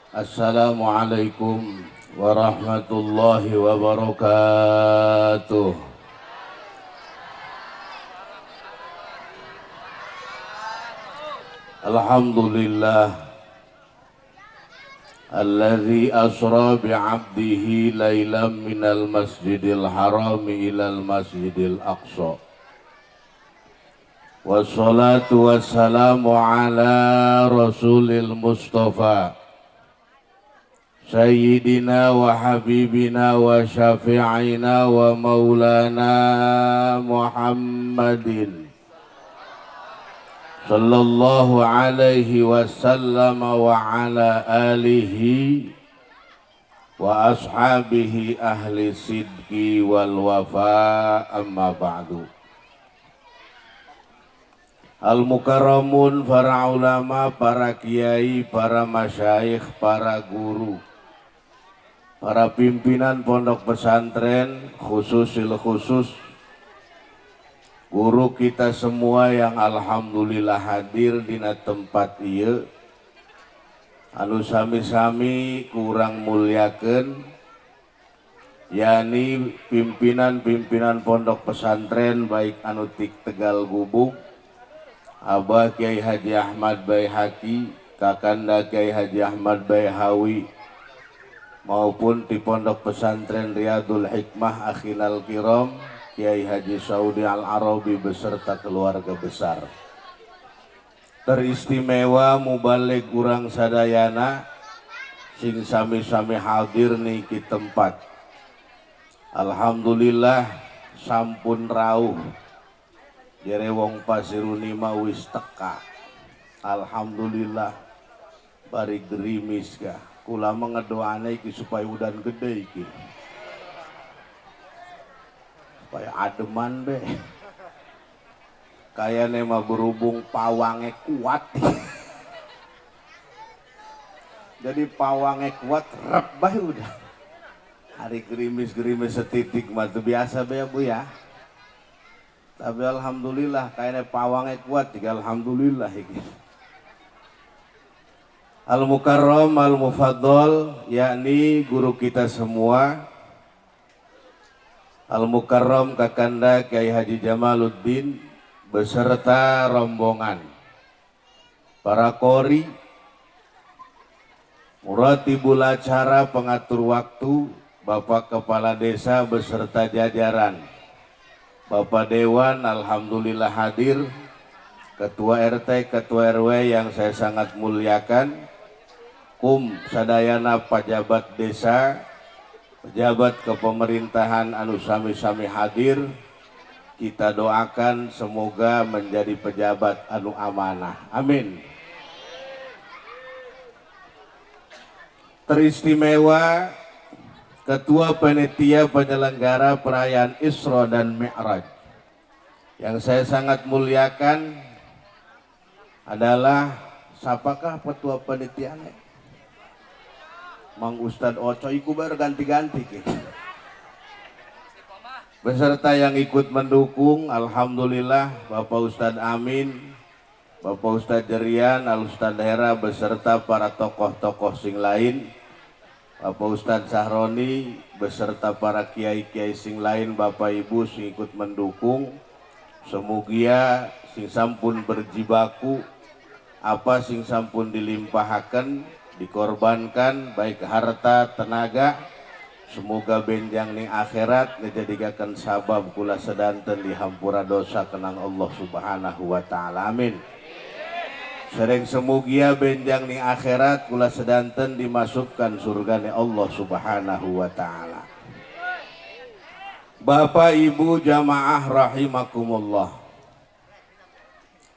Assalamualaikum warahmatullahi wabarakatuh. Alhamdulillah alladzi asra bi'abdihi lailan minal masjidil harami ilal masjidil aqsa. Wassalatu wassalamu ala rasulil mustafa sayyidina wa habibina wa syafi'ina wa maulana Muhammadin sallallahu alaihi wasallam wa ala alihi wa ashabihi ahli sidqi wal wafa, amma ba'du. Al mukarramun, para ulama, para kiai, para masyayikh, para guru, para pimpinan pondok pesantren, khususil khusus guru kita semua yang alhamdulillah hadir dina tempat ieu, anu sami-sami kurang muliakeun, yakni pimpinan-pimpinan pondok pesantren baik anu tik Tegal Gubug, Abah Kiai Haji Ahmad Baihaqi, Kakanda Kiai Haji Ahmad Baihawi, maupun di pondok pesantren Riyadul Hikmah Akhinal Kiram Kiai Haji Saudi Al-Arabi beserta keluarga besar. Teristimewa mubalig urang sadayana sing sami-sami hadir niki tempat. Alhamdulillah sampun rauh. Jere wong Pasiruni mah wis teka. Alhamdulillah bari gerimis kah. Kula mah ngedoane iki supaya udan gede iki. Supaya ademan be. Kayane mah berhubung pawange kuat. Jadi pawange kuat rep bae udah. Hari gerimis-gerimis setitik mah teu biasa be ya Bu ya. Tapi alhamdulillah kayaknya pawangnya kuat juga, alhamdulillah iki. Al Mukarram Al Mufaddal, yakni guru kita semua, Al Mukarram Kakanda Kiai Haji Jamaluddin beserta rombongan, para kori, muratibul acara pengatur waktu, Bapak Kepala Desa beserta jajaran, Bapak Dewan alhamdulillah hadir, Ketua RT, Ketua RW yang saya sangat muliakan, kum sadayana pajabat desa, pejabat kepemerintahan anu sami-sami hadir, kita doakan semoga menjadi pejabat anu amanah. Amin. Teristimewa Ketua Panitia Penyelenggara Perayaan Isra dan Mi'raj yang saya sangat muliakan adalah siapakah ketua panitianya? Mang Ustadz Oco iku baru ganti-ganti gitu. Beserta yang ikut mendukung, alhamdulillah Bapak Ustadz Amin, Bapak Ustadz Jerian, Al Ustadz Hera beserta para tokoh-tokoh sing lain, Bapak Ustadz Sahroni beserta para kiai-kiai sing lain, Bapak Ibu sing ikut mendukung, semoga sing sampun berjibaku, apa sing sampun dilimpahaken, dikorbankan baik harta, tenaga, semoga benjang ning akhirat ngejadikaken sabab kula sedanten dihampura dosa kenang Allah Subhanahu wa taala. Amin. Sering semugia benjang ning akhirat kula sedanten dimasukkan surgane Allah Subhanahu wa taala. Bapak Ibu jamaah rahimakumullah.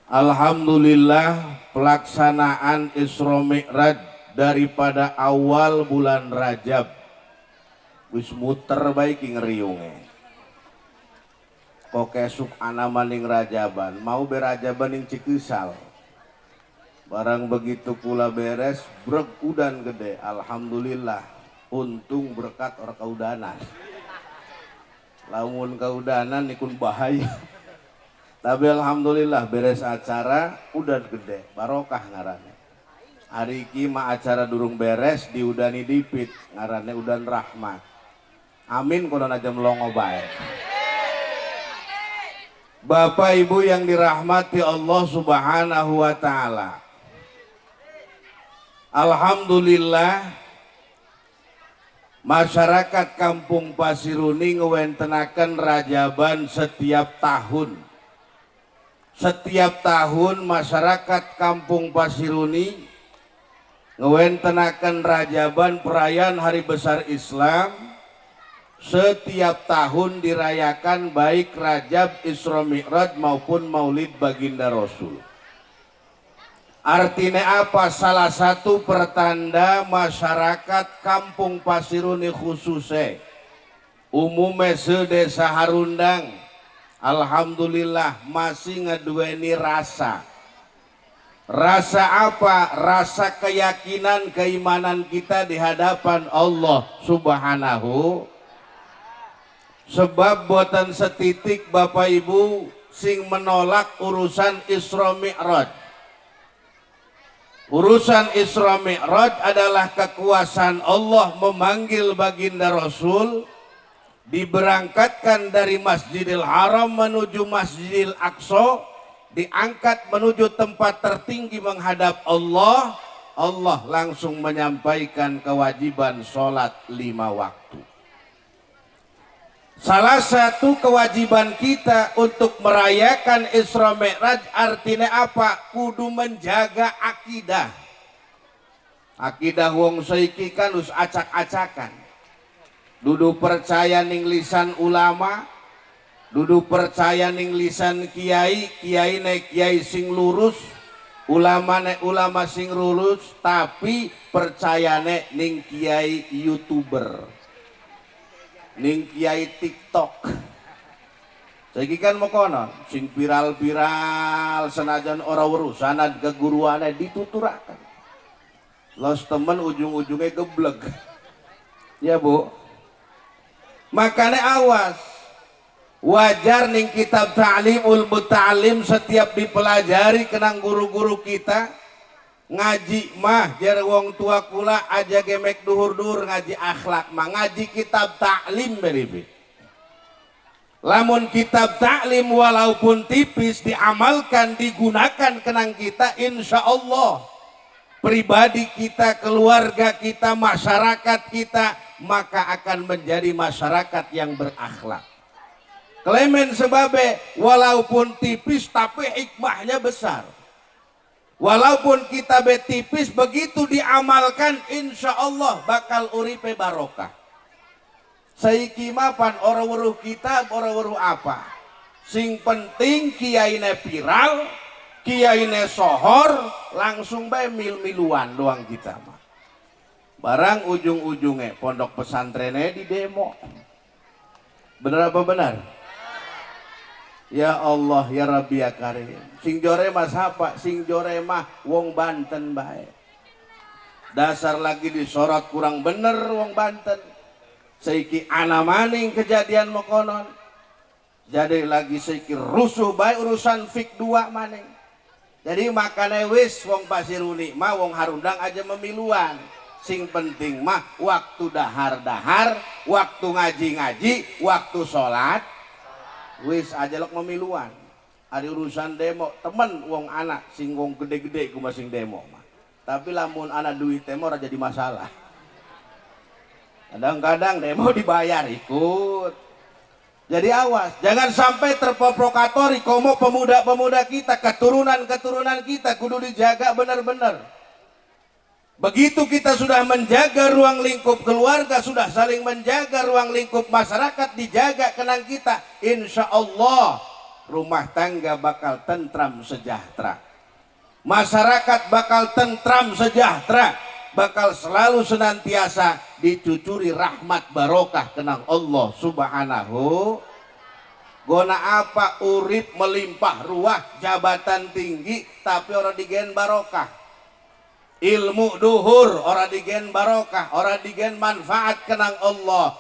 Alhamdulillah pelaksanaan Isra Mi'raj daripada awal bulan Rajab wis muter bae ki ngeriunge. Kok esuk ana maning Rajaban, mau berajaban ning Cikesal. Barang begitu kula beres, brek udan gede. Alhamdulillah, untung berkat ora kaudanan. Lamun kaudanan nikun bahaya. Tapi alhamdulillah beres acara udan gede, barokah ngarane. Hari iki mah acara durung beres diudani dipit, ngaranne udan rahmat. Amin kono aja melongo bae. Bapak Ibu yang dirahmati Allah Subhanahu wa taala. Alhamdulillah, masyarakat Kampung Pasiruni ngewentenaken rajaban setiap tahun. Setiap tahun masyarakat Kampung Pasiruni ngewentenaken rajaban perayaan Hari Besar Islam. Setiap tahun dirayakan, baik Rajab, Isra Mi'raj maupun Maulid Baginda Rasul. Artinya apa? Salah satu pertanda masyarakat Kampung Pasiruni, khususnya umumnya sedesa Harundang, alhamdulillah masih ngeduweni rasa. Rasa apa? Rasa keyakinan, keimanan kita di hadapan Allah Subhanahu. Sebab boten setitik, Bapak Ibu, sing menolak urusan Isra Mi'raj. Urusan Isra Mi'raj adalah kekuasaan Allah memanggil baginda Rasul, diberangkatkan dari Masjidil Haram menuju Masjidil Aqsa, diangkat menuju tempat tertinggi menghadap Allah. Allah langsung menyampaikan kewajiban sholat lima waktu. Salah satu kewajiban kita untuk merayakan Isra Mi'raj artinya apa? Kudu menjaga akidah. Akidah wong saiki kan us acak-acakan. Dudu percaya ning lisan ulama, dudu percaya ning lisan kiai, kiai nek kiai sing lurus, ulama nek ulama sing lurus, tapi percayane ning kiai youtuber, ning kiai TikTok. Saiki kan mokono, sing viral-viral, senajan ora weruh sanad keguruane dituturakan. Los temen ujung-ujungnya geblek. Ya, Bu. Makanya awas. Wajar ning kitab Ta'limul Muta'alim setiap dipelajari kenang guru-guru kita, ngaji mah jar wong tua kula aja gemek duhur-duhur, ngaji akhlak mah ngaji kitab ta'lim beribi. Lamun kitab taklim walaupun tipis diamalkan, digunakan kenang kita, insya Allah pribadi kita, keluarga kita, masyarakat kita maka akan menjadi masyarakat yang berakhlak. Klemen sebabe walaupun tipis tapi hikmahnya besar. Walaupun kita tipis, begitu diamalkan insya Allah bakal uripe barokah. Saiki mapan ora weruh kitab, ora weruh apa. Sing penting kiaine viral, kiaine sohor, langsung bae mil-miluan doang kita mah. Barang ujung-ujungnya pondok pesantrennya di demo. Benar apa benar? Ya Allah ya Rabbi ya Karim. Sing jore mah siapa? Sing jore mah wong Banten bae. Dasar lagi disorot kurang bener wong Banten. Saiki ana maning kejadian mokonon. Jadi lagi saiki rusuh bae urusan fik 2 maning. Jadi makanya wis wong Pasiruni mah, wong Harundang aja memiluan. Sing penting mah waktu dahar-dahar, waktu ngaji-ngaji, waktu sholat, wis aja lok memiluan. Ada urusan demo, temen wong anak sing wong gede-gede ku sing demo mah. Tapi lamun anak duit demo ora jadi masalah. Kadang-kadang demo dibayar ikut. Jadi awas, jangan sampai terprovokatori komo pemuda-pemuda kita, keturunan-keturunan kita kudu dijaga benar-benar. Begitu kita sudah menjaga ruang lingkup keluarga, sudah saling menjaga ruang lingkup masyarakat, dijaga kenang kita, insya Allah rumah tangga bakal tentram sejahtera. Masyarakat bakal tentram sejahtera, bakal selalu senantiasa dicucuri rahmat barokah kenang Allah Subhanahu. Gona apa urip melimpah ruah, jabatan tinggi, tapi ora digen barokah. Ilmu duhur ora digen barokah, ora digen manfaat kenang Allah,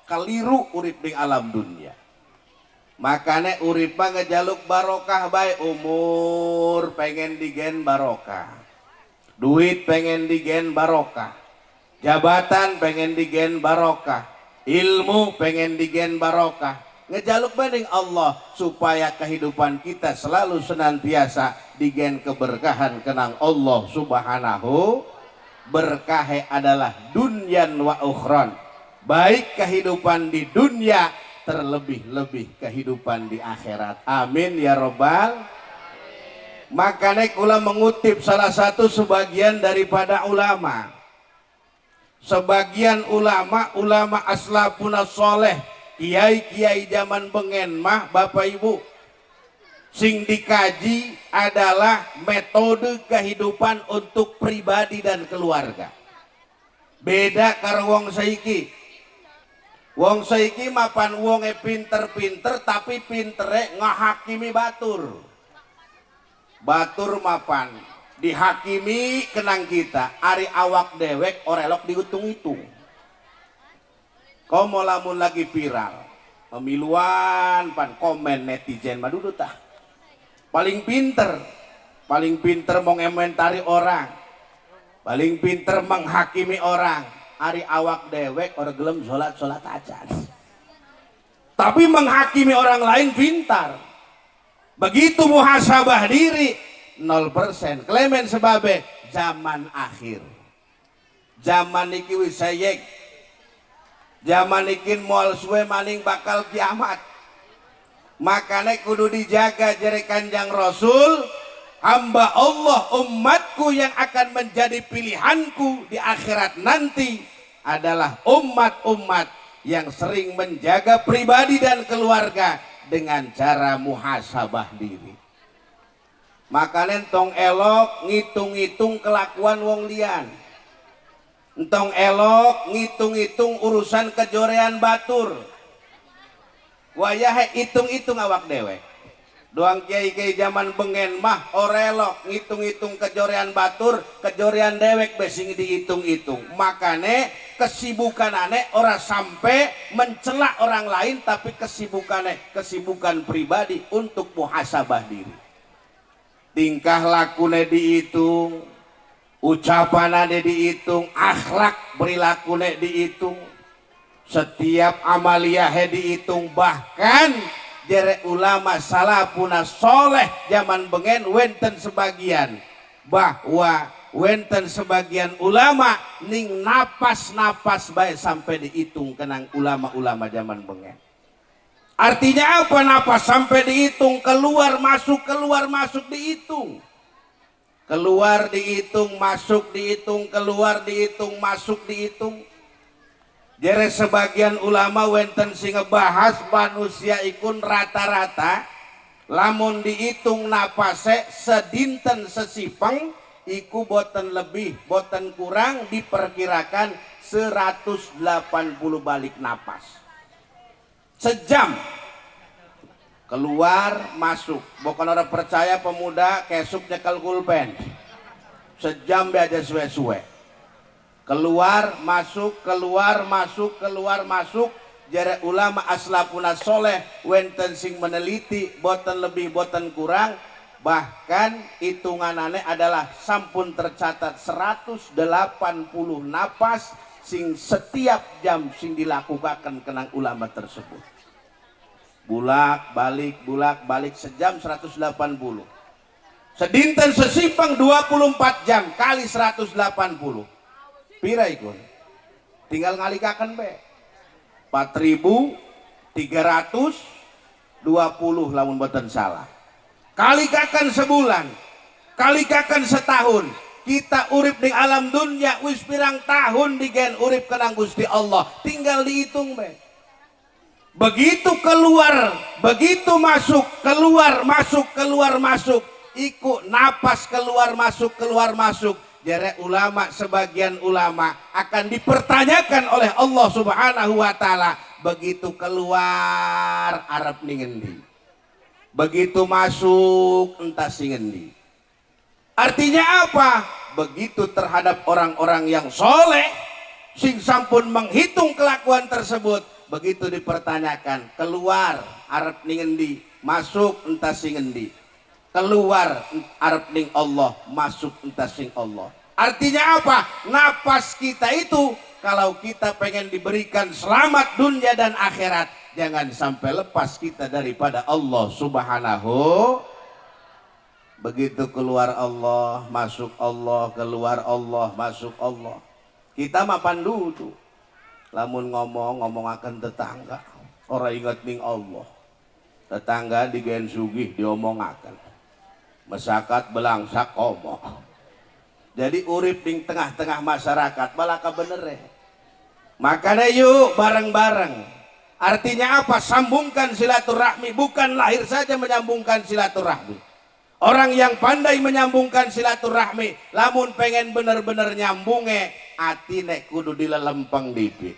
keliru urip di alam dunia. Makanya urip mah ngejaluk barokah bae, umur pengen digen barokah. Duit pengen digen barokah, jabatan pengen digen barokah, ilmu pengen digen barokah. Ngejaluk banding Allah supaya kehidupan kita selalu senantiasa digen keberkahan kenang Allah Subhanahu. Berkah adalah dunyan wa ukhron, baik kehidupan di dunia terlebih-lebih kehidupan di akhirat. Amin ya robbal. Makanya kula mengutip salah satu sebagian daripada ulama, sebagian ulama, ulama aslafuna soleh, kiai-kiai zaman bengen mah, Bapak Ibu, sing dikaji adalah metode kehidupan untuk pribadi dan keluarga. Beda karo wong saiki. Wong saiki mapan wonge pinter-pinter, tapi pintere ngahakimi batur. Batur mapan dihakimi kenang kita, ari awak dewek ora elok dihitung-hitung. Komo lamun lagi viral pemiluan, pan komen netizen mah dulu tah paling pinter, paling pinter mengomentari orang, paling pinter menghakimi orang. Ari awak dewek ora gelem sholat, sholat aja, tapi menghakimi orang lain pintar. Begitu muhasabah diri 0%. Klemen sebabe zaman akhir, zaman iki wis sayek, zaman iki moal suwe maning bakal kiamat. Makanya kudu dijaga. Jere Kanjeng Rasul, hamba Allah, umatku yang akan menjadi pilihanku di akhirat nanti adalah umat-umat yang sering menjaga pribadi dan keluarga dengan cara muhasabah diri. Makanya tong elok ngitung-ngitung kelakuan wong lian, entong elok ngitung-ngitung urusan kejorean batur. Wayahe hitung-hitung awak dewek. Doang kiai-kiai zaman bengen mah ora elok ngitung-ngitung kejorean batur, kejorean dewek be sing dihitung-hitung. Makane kesibukanane ora sampai mencela orang lain, tapi kesibukannya kesibukan pribadi untuk muhasabah diri. Tingkah lakune dihitung, ucapanane dihitung, akhlak perilakune dihitung, setiap amaliyahnya dihitung. Bahkan jere ulama salafuna soleh zaman bengen wenten sebagian, bahwa wenten sebagian ulama ning napas-napas baik sampai dihitung kenang ulama-ulama zaman bengen. Artinya apa napas sampai dihitung? Keluar masuk, keluar masuk dihitung, keluar dihitung, masuk dihitung, keluar dihitung, masuk dihitung. Jere sebagian ulama wenten sing ngebahas manusia ikun rata-rata lamun dihitung napase sedinten sesipeng iku boten lebih boten kurang diperkirakan 180 balik napas sejam, keluar masuk. Bukan orang percaya, pemuda kesuk nyekel pulpen sejam be aja suwe-suwe, keluar masuk, keluar masuk, keluar masuk. Jere ulama aslafuna soleh wenten sing meneliti boten lebih boten kurang, bahkan hitunganane adalah sampun tercatat 180 napas sing setiap jam sing dilakukan kenang ulama tersebut, bulak balik, bulak balik, sejam 180. Sedinten sesipeng 24 jam kali 180 pira ikun? Tinggal ngalikakan be, 4320 lamun boten salah. Kalikakan sebulan, kalikakan setahun. Kita urip di alam dunia wis pirang tahun digen urip kenang Gusti Allah, tinggal dihitung be. Begitu keluar, begitu masuk, keluar masuk, keluar masuk, iku napas keluar masuk, keluar masuk, jere ulama, sebagian ulama akan dipertanyakan oleh Allah Subhanahu wa Ta'ala. Begitu keluar arep ning endi, begitu masuk entah sing endi. Artinya apa? Begitu terhadap orang-orang yang soleh sing sampun menghitung kelakuan tersebut, begitu dipertanyakan keluar arep ning endi, masuk entah sing endi, keluar arep ning Allah, masuk entah sing Allah. Artinya apa? Napas kita itu kalau kita pengen diberikan selamat dunia dan akhirat, jangan sampai lepas kita daripada Allah Subhanahu. Begitu keluar Allah, masuk Allah, keluar Allah, masuk Allah. Kita mah pandu. Lamun ngomong, ngomongaken tetangga. Ora inget ning Allah. Tetangga digaen sugih diomongaken. Mesakat belangsak omong. Jadi urip di tengah-tengah masyarakat malah bener. Makanya yuk bareng-bareng. Artinya apa? Sambungkan silaturahmi, bukan lahir saja menyambungkan silaturahmi. Orang yang pandai menyambungkan silaturahmi, lamun pengen bener-bener nyambunge, atine kudu dilelempeng dipit.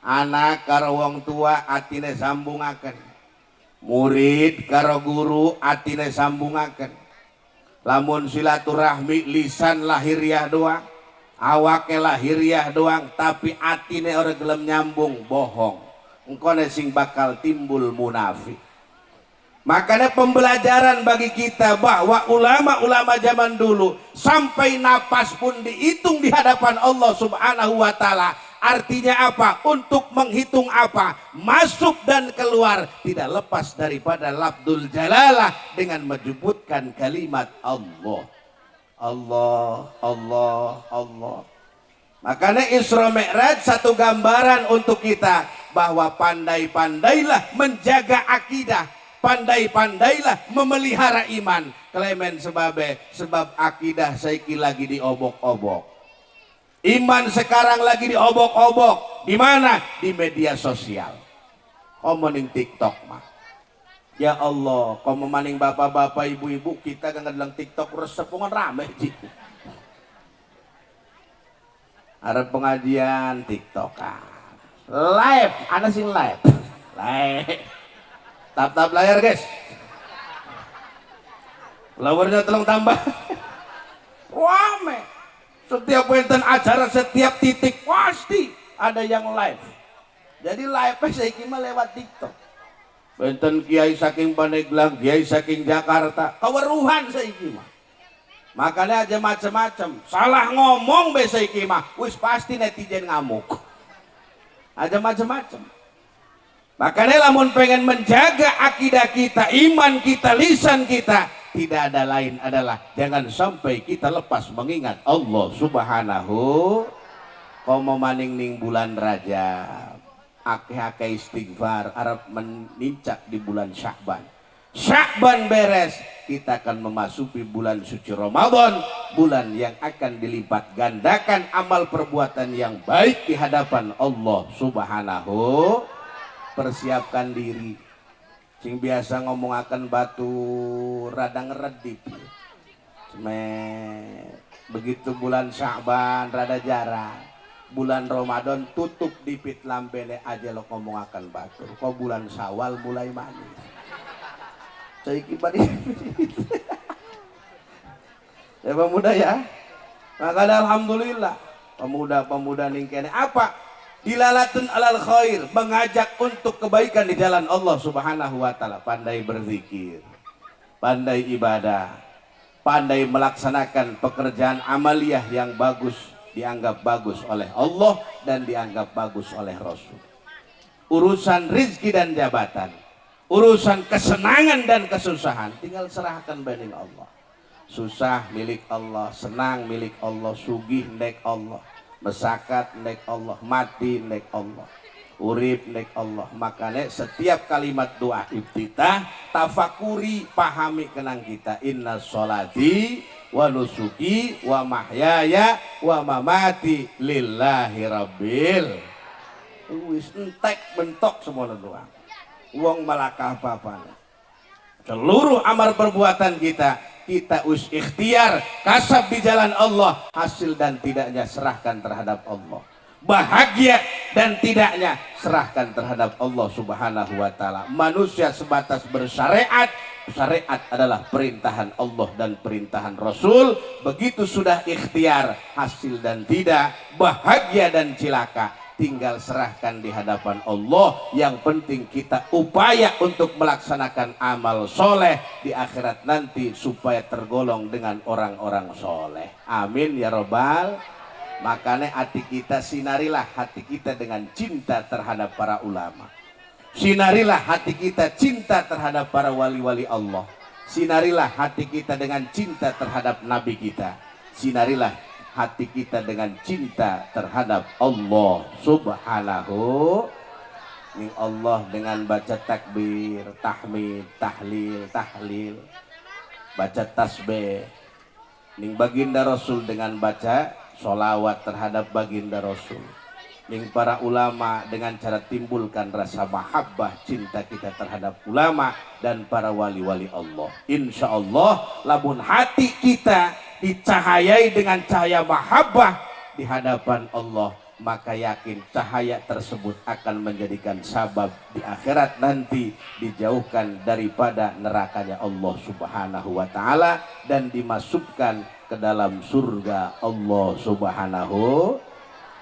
Anak karo wong tua atine sambungaken. Murid karo guru atine sambungaken. Lamun silaturahmi lisan lahiriah doang, awake lahiriah doang, tapi atine ora gelem nyambung, bohong. Engkone sing bakal timbul munafik. Makanya pembelajaran bagi kita bahwa ulama-ulama zaman dulu sampai napas pun dihitung di hadapan Allah Subhanahu wa taala. Artinya apa? Untuk menghitung apa? Masuk dan keluar tidak lepas daripada lafdzul jalalah dengan menyebutkan kalimat Allah. Allah, Allah, Allah. Makanya Isra Mi'raj satu gambaran untuk kita bahwa pandai-pandailah menjaga akidah, pandai-pandailah memelihara iman. Klemen sebabe, sebab akidah saiki lagi diobok-obok. Iman sekarang lagi diobok-obok. Di mana? Di media sosial. Komo ning TikTok mah. Ya Allah, komo maning bapak-bapak, ibu-ibu kita kan ngedeleng TikTok resep rame jiku. Arep pengajian TikTokan. Live, ana sing live. Live. Tap-tap layar, guys. Followernya tolong tambah. Rame. Setiap wenten acara, setiap titik pasti ada yang live. Jadi live saiki mah lewat TikTok. Wenten kiai saking Pandeglang, kiai saking Jakarta, kaweruhan saiki mah. Makanya aja macem-macem. Salah ngomong be saiki mah, wis pasti netizen ngamuk. Aja macem-macem. Makanya lamun pengen menjaga akidah kita, iman kita, lisan kita, tidak ada lain adalah jangan sampai kita lepas mengingat Allah Subhanahu. Komo maning ning bulan Rajab, akeh-akeh istighfar, arep menincak di bulan Sya'ban. Sya'ban beres, kita akan memasuki bulan suci Ramadan, bulan yang akan dilipat gandakan amal perbuatan yang baik di hadapan Allah Subhanahu. Persiapkan diri. Sing biasa ngomongaken batur rada ngeredip. Semet. Begitu bulan Sya'ban rada jarang. Bulan Ramadan tutup dipit lambene aja lo ngomongaken batur. Kok bulan Syawal mulai manis. Saiki bari. Ya pemuda ya. Makanya alhamdulillah pemuda-pemuda ning kene apa? Dilalatun alal khair, mengajak untuk kebaikan di jalan Allah Subhanahu wa taala, pandai berzikir, pandai ibadah, pandai melaksanakan pekerjaan amaliyah yang bagus, dianggap bagus oleh Allah dan dianggap bagus oleh Rasul. Urusan rizki dan jabatan, urusan kesenangan dan kesusahan, tinggal serahkan banding Allah. Susah milik Allah, senang milik Allah, sugih nek Allah, mesakat nek Allah, mati nek Allah, urip nek Allah. Makanya setiap kalimat doa iftitah tafakuri, pahami kenang kita, inna sholati wa nusuki wa mahyaya wa mamati lillahi rabbil. Wis entek bentok semua doa. Wong malakah apa-apa. Seluruh amal perbuatan kita, kita us ikhtiar, kasab di jalan Allah, hasil dan tidaknya serahkan terhadap Allah. Bahagia dan tidaknya serahkan terhadap Allah Subhanahu wa taala. Manusia sebatas bersyariat, syariat adalah perintahan Allah dan perintahan Rasul. Begitu sudah ikhtiar, hasil dan tidak, bahagia dan cilaka, Tinggal serahkan di hadapan Allah. Yang penting kita upaya untuk melaksanakan amal soleh di akhirat nanti supaya tergolong dengan orang-orang soleh. Amin ya robbal. Makanya hati kita, sinarilah hati kita dengan cinta terhadap para ulama. Sinarilah hati kita cinta terhadap para wali-wali Allah. Sinarilah hati kita dengan cinta terhadap nabi kita. Sinarilah hati kita dengan cinta terhadap Allah Subhanahu ning Allah dengan baca takbir, tahmid, tahlil, tahlil, baca tasbih ning baginda Rasul, dengan baca solawat terhadap baginda Rasul ning para ulama, dengan cara timbulkan rasa mahabbah cinta kita terhadap ulama dan para wali-wali Allah. Insya Allah lamun hati kita dicahayai dengan cahaya mahabbah di hadapan Allah, maka yakin cahaya tersebut akan menjadikan sabab di akhirat nanti dijauhkan daripada nerakanya Allah Subhanahu wa taala dan dimasukkan ke dalam surga Allah Subhanahu.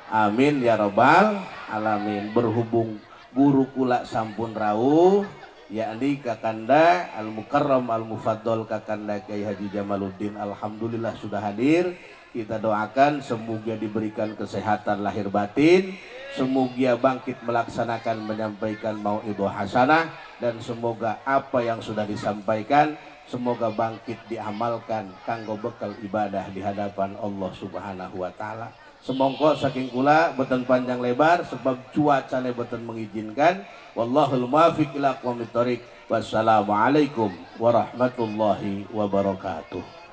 Amin ya robbal alamin. Berhubung guru kula sampun rawuh, yakni Kakanda Al Mukarram Al Mufaddal Kakanda Kiai Haji Jamaluddin, alhamdulillah sudah hadir. Kita doakan semoga diberikan kesehatan lahir batin, semoga bangkit melaksanakan menyampaikan mauidhah hasanah, dan semoga apa yang sudah disampaikan semoga bangkit diamalkan kanggo bekal ibadah di hadapan Allah Subhanahu wa taala. Semongko saking kula, beten panjang lebar sebab cuacanya beten mengizinkan. Wallahul muwaffiq ila aqwamit thoriq. Wassalamualaikum warahmatullahi wabarakatuh.